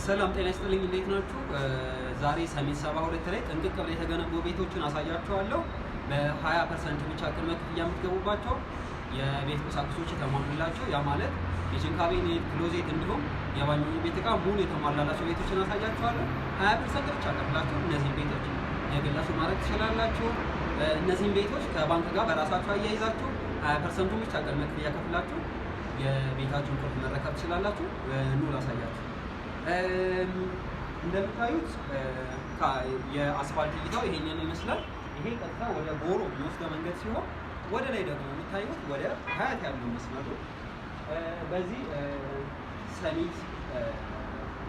ሰላም ጤና ይስጥልኝ። እንዴት ናችሁ? ዛሬ ሰሚት 72 ላይ ጥንቅቅ ብለው የተገነቡ ቤቶችን አሳያችኋለሁ። በ20% ብቻ ቅድመ ክፍያ የምትገቡባቸው የቤት ቁሳቁሶች የተሟሉላቸው፣ ያ ማለት kitchen cabinet፣ closet እንዲሁም የባኞ ቤት እቃ ሙሉ የተሟላላቸው ቤቶችን አሳያችኋለሁ። 20% ብቻ ከፍላችሁ እነዚህን ቤቶች የግላችሁ ማድረግ ትችላላችሁ። እነዚህን ቤቶች ከባንክ ጋር በራሳችሁ አያይዛችሁ 20%ቱን ብቻ ቅድመ ክፍያ ከፍላችሁ የቤታችሁን ቁልፍ መረከብ ትችላላችሁ። ኑ ላሳያችሁ። እንደምታዩት የአስፋልት እይታው ይሄንን ይመስላል። ይሄ ቀጥታ ወደ ጎሮ የሚወስደው መንገድ ሲሆን ወደ ላይ ደግሞ የምታዩት ወደ ሀያት ያለው መስመሩ። በዚህ ሰሚት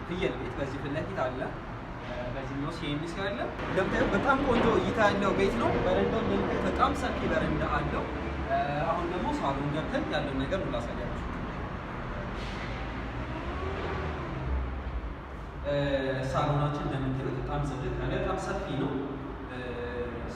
ፍየል ቤት በዚህ ፊት ለፊት አለ። በዚህኛው ሲኤምሲ አለ። እንደምታዩት በጣም ቆንጆ እይታ ያለው ቤት ነው። በረንዳው እንደምታዩት በጣም ሰፊ በረንዳ አለው። አሁን ደግሞ ሳሎን ገብተን ያለውን ነገር ነው ላሳያችሁ። ሳሎናችን እንደምታዩት በጣም ጽድት ያለ በጣም ሰፊ ነው።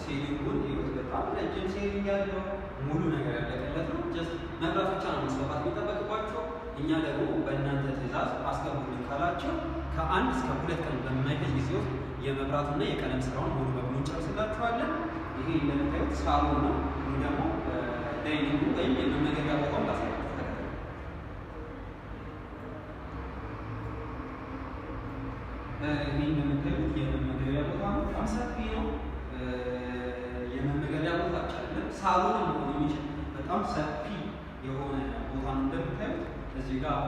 Ceiling ኡን እዩት፣ በጣም ረጅም ceiling ያለው ሙሉ ነገር ያለቀለት ነው። Just መብራት ብቻ ነው ማስገባት የሚጠበቅባቸው። እኛ ደግሞ በእናንተ ትዕዛዝ አስገቡልን ካላቸው ከ1 እስከ 2 ቀን በማይፈጅ ጊዜ ውስጥ የመብራቱና የቀለም ስራውን ሙሉ በሙሉ እንጨርስላችኋለን። ይሄ እንደምታዩት ሳሎን ነው። ይህ ደግሞ dining ኡ ወይም የመመገቢያ ቦታውን ላሳያችሁ። ተከተሉ። ይህ እንደምታዩት የመመገቢያ ቦታ ነው። በጣም ሰፊ ነው። የመመገቢያ ቦታ ብቻ አይደለም፣ ሳሎን መሆን የሚችል በጣም ሰፊ የሆነ ቦታ ነው። እንደምታዩት እዚህ ጋር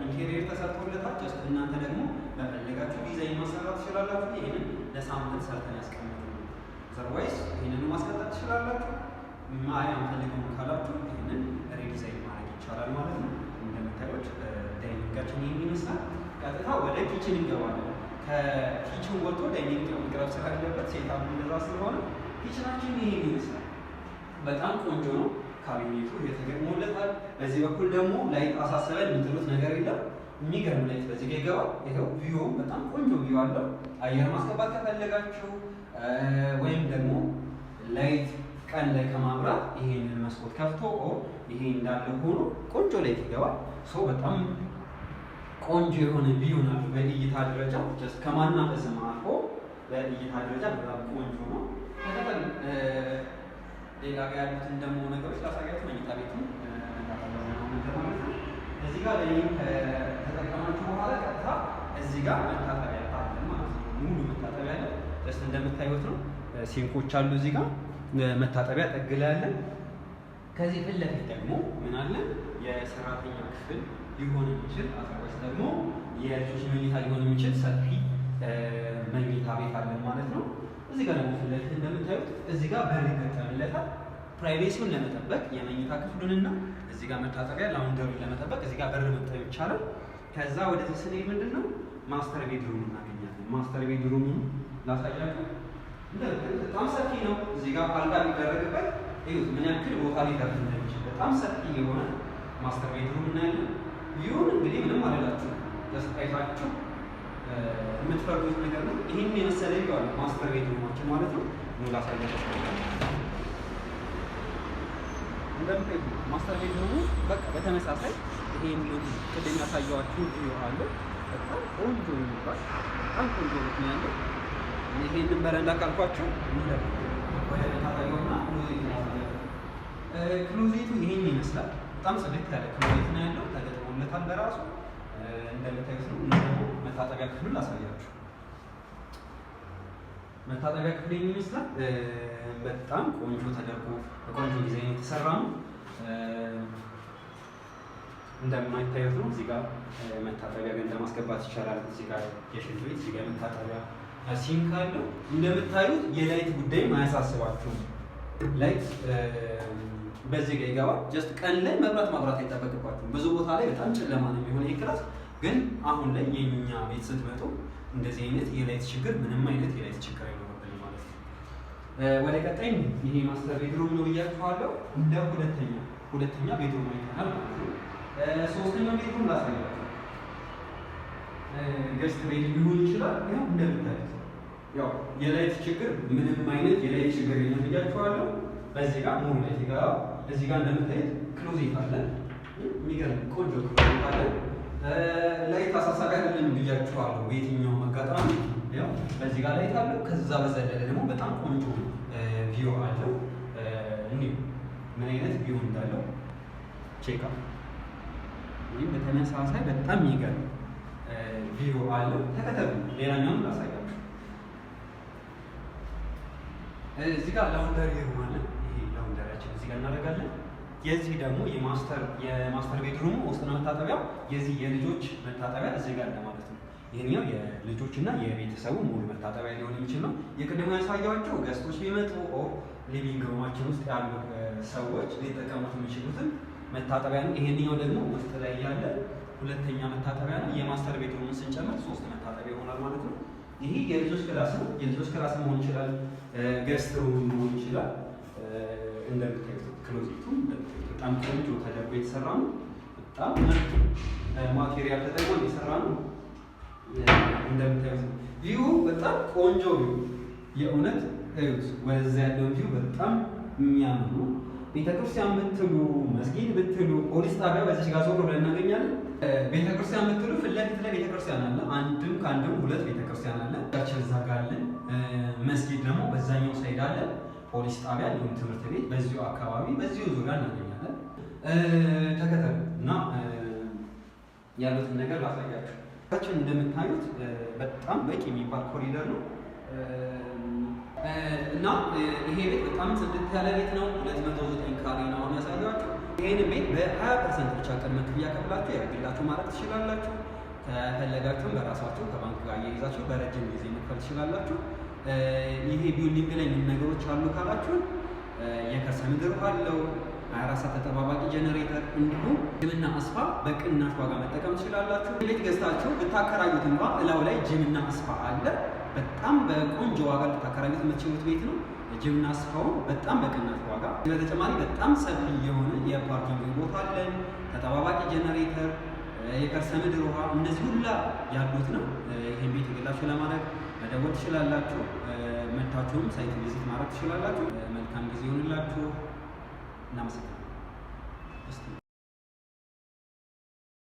interior ተሰርቶለታል። Just እናንተ ደግሞ በፈለጋችሁ ዲዛይን ማሰራት ትችላላችሁ። ይህንን ለ sample ሰርተን ያስቀመጥነው። Otherwise ይህንን ማስቀጠል ትችላላችሁ። አይ አንፈልገውም ካላችሁ ይህንን redesign ማድረግ ይቻላል ማለት ነው። እንደምታዩት dining ኣችን ይህን ይመስላል። ቀጥታ ወደ kitchen እንገባለን። ከ kitchen ወጥቶ dining መቅረብ ስላለበት setup እንደዛ ስለሆነ kitchen ኣችን ይሄን ይመስላል። በጣም ቆንጆ ነው። ካቢኔቱ የተገጥሞለታል። በዚህ በኩል ደግሞ light አሳሰበን የምትሉት ነገር የለም። የሚገርም light በዚህ ጋር ይገባል። ይኸው view በጣም ቆንጆ view አለው። አየር ማስገባት ከፈለጋችሁ ወይም ደግሞ light ቀን ላይ ከማብራት ይሄንን መስኮት ከፍቶ or ይሄ እንዳለ ሆኖ ቆንጆ light ይገባል። So በጣም ቆንጆ የሆነ view ነው። በእይታ ደረጃ just ከማናፈስም አልፎ በእይታ ደረጃ በጣም ቆንጆ ነው። ተከተል፣ ሌላ ጋር ያሉትን ደግሞ ነገሮች ላሳያችሁ። መኝታ ቤቱን ማለት ነው። እዚህ ጋር ላይ ከተጠቀማችሁ በኋላ ቀጥታ እዚህ ጋር መታጠቢያ አለ ማለት ነው። ሙሉ መታጠቢያ አለ። Just እንደምታዩት ነው። Sink ኦች አሉ እዚህ ጋር፣ መታጠቢያ ጥግ ላይ አለ። ከዚህ ፊት ለፊት ደግሞ ምን አለ? የሰራተኛ ክፍል ሊሆን የሚችል otherwise ደግሞ የልጆች መኝታ ሊሆን የሚችል ሰፊ መኝታ ቤት አለን ማለት ነው። እዚህ ጋር ደግሞ ፊት ለፊት እንደምታዩት እዚህ ጋር በር ይገጠምለታል። Privacy ውን ለመጠበቅ የመኝታ ክፍሉንና እዚህ ጋር መታጠቢያ laundry ውን ለመጠበቅ እዚህ ጋር በር መግጠም ይቻላል። ከዛ ወደዚህ ስንሄድ ምንድን ነው master bedroom እናገኛለን። Master bedroom ላሳያችሁ። በጣም ሰፊ ነው። እዚህ ጋር አልጋ ቢደረግበት እዩት ምን ያክል ቦታ ሊተርፍ እንደሚችል፣ በጣም ሰፊ የሆነ master bedroom እናያለን። View ን እንግዲህ ምንም አልላችሁ፣ just አይታችሁ የምትፈርዱት ነገር ነው። ይህን የመሰለ view አለ master bedroom ኣችን ማለት ነው። ኑ ላሳያችሁ። እንደምታዩት master bedroom ኡ በቃ በተመሳሳይ ይሄን ቅድም ያሳየኋችሁ view አለ። በጣም ቆንጆ የሚባል በጣም ቆንጆ ቤት ነው ያለው። ይሄንን በረንዳ ካልኳችሁ ወደ መታጠቢያውና closet ነው። Closet ኡ ይሄን ይመስላል። በጣም ጽድት ያለ closet ነው ያለው። ተገጥሞለታል በራሱ፣ እንደምታዩት ነው። እና ደግሞ መታጠቢያ ክፍሉን ላሳያችሁ። መታጠቢያ ክፍሉ ይሄን ይመስላል። በጣም ቆንጆ ተደርጎ በቆንጆ ዲዛይን የተሰራ ነው። እንደማይታዩት ነው። እዚህ ጋር መታጠቢያ ገንዳ ማስገባት ይቻላል። እዚህ ጋር የሽንት ቤት፣ እዚህ ጋር መታጠቢያ sink አለው። እንደምታዩት የ light ጉዳይም አያሳስባችሁም። Light በዚህ ጋር ይገባል። Just ቀን ላይ መብራት ማብራት አይጠበቅባችሁም። ብዙ ቦታ ላይ በጣም ጨለማ ነው የሚሆነው ይህ class። ግን አሁን ላይ የኛ ቤት ስትመጡ እንደዚህ አይነት የ light ችግር፣ ምንም አይነት የ light ችግር አይኖርብንም ማለት ነው። ወደ ቀጣይ ይሄ master bedroom ነው ብያችኋለሁ። እንደ ሁለተኛ bedroom አይተናል ማለት ነው። ሶስተኛው bedroom ላሳያችሁ። Guest bed ሊሆን ይችላል። ያው እንደምታዩት ያው የ light ችግር፣ ምንም አይነት የ light ችግር የለም ብያችኋለሁ። በዚህ ጋር ሙሉ light ይገባል። እዚህ ጋር እንደምታዩት closet አለ። የሚገርም ቆንጆ closet አለ። Light አሳሳቢ አይደለም ብያችኋለሁ። በየትኛውም አጋጣሚ ያው በዚህ ጋር light አለው። ከዛ በዘለለ ደግሞ በጣም ቆንጆ view አለው። እኒሁ ምን አይነት view እንዳለው check። ይህም በተመሳሳይ በጣም የሚገርም view አለው። ተከተሉ፣ ሌላኛውን ላሳያችሁ። እዚህ ጋር laundry room አለ። ይሄ laundry ያችን እዚህ ጋር እናደርጋለን። የዚህ ደግሞ የ master bedroom ኡ ውስጥ ነው መታጠቢያው። የዚህ የልጆች መታጠቢያ እዚህ ጋር አለ ማለት ነው። ይሄኛው የልጆች እና የቤተሰቡ ሙሉ መታጠቢያ ሊሆን የሚችል ነው። የቅድሙ ያሳያቸው guest ኦች ቢመጡ or living room ኣችን ውስጥ ያሉ ሰዎች ሊጠቀሙት የሚችሉትን መታጠቢያ ነው። ይሄንኛው ደግሞ ውስጥ ላይ ያለ ሁለተኛ መታጠቢያ ነው። የ master bedroom ኡን ስንጨምር ሶስት መታጠቢያ ይሆናል ማለት ነው። ይሄ የልጆች class ነው። የልጆች class መሆን ይችላል፣ guest room መሆን ይችላል። እንደምታዩት closet ኡ እንደምታዩት በጣም ቆንጆ ተደርጎ የተሰራ ነው። በጣም ምርጥ material ተጠቅሞ የሰራ ነው። እንደምታዩት view በጣም ቆንጆ view፣ የእውነት እዩት። ወደዛ ያለውን view በጣም የሚያምር ነው። ቤተክርስቲያን ብትሉ፣ መስጊድ ብትሉ፣ ፖሊስ ጣቢያ በዚች ጋር ዞር ብለን እናገኛለን። ቤተክርስቲያን ብትሉ ፊት ለፊት ላይ ቤተክርስቲያን አለ። አንድም ከአንድም ሁለት ቤተክርስቲያን አለ። ቻችን እዛ ጋር አለን። መስጊድ ደግሞ በዛኛው side አለ። ፖሊስ ጣቢያ እንዲሁም ትምህርት ቤት በዚሁ አካባቢ በዚሁ ዙሪያ እናገኛለን። ተከተሉ እና ያሉትን ነገር ላሳያችሁ። ችን እንደምታዩት በጣም በቂ የሚባል ኮሪደር ነው እና ይሄ ቤት በጣም ጽድት ያለ ቤት ነው። 209 ካሬ ነው አሁን ያሳያችሁ። ይሄንን ቤት በ20% ብቻ ቅድመ ክፍያ ከፍላችሁ የግላችሁ ማድረግ ትችላላችሁ። ከፈለጋችሁም በራሳችሁ ከባንክ ጋር እየይዛችሁ በረጅም ጊዜ መክፈል ትችላላችሁ። ይሄ building ላይ ምን ነገሮች አሉ ካላችሁ የከርሰ ምድር ውሃ አለው፣ 24 ሰዓት ተጠባባቂ ጀነሬተር፣ እንዲሁም gym ና spa በቅናሽ ዋጋ መጠቀም ትችላላችሁ። ቤት ገዝታችሁ ብታከራዩት እንኳ እላው ላይ gym ና spa አለ። በጣም በቆንጆ ዋጋ ልታከራዩት የምትችሉት ቤት ነው። Gym ና spa ውን በጣም በቅናሽ ዋጋ። በተጨማሪ በጣም ሰፊ የሆነ የ parking ቦታ አለን። ተጠባባቂ ጀነሬተር፣ የከርሰ ምድር ውሃ፣ እነዚህ ሁላ ያሉት ነው። ይህን ቤት የግላችሁ ለማድረግ መደወል ትችላላችሁ። መታችሁም site visit ማድረግ ትችላላችሁ። መልካም ጊዜ ይሆንላችሁ። እናመሰግናለን። እስቲ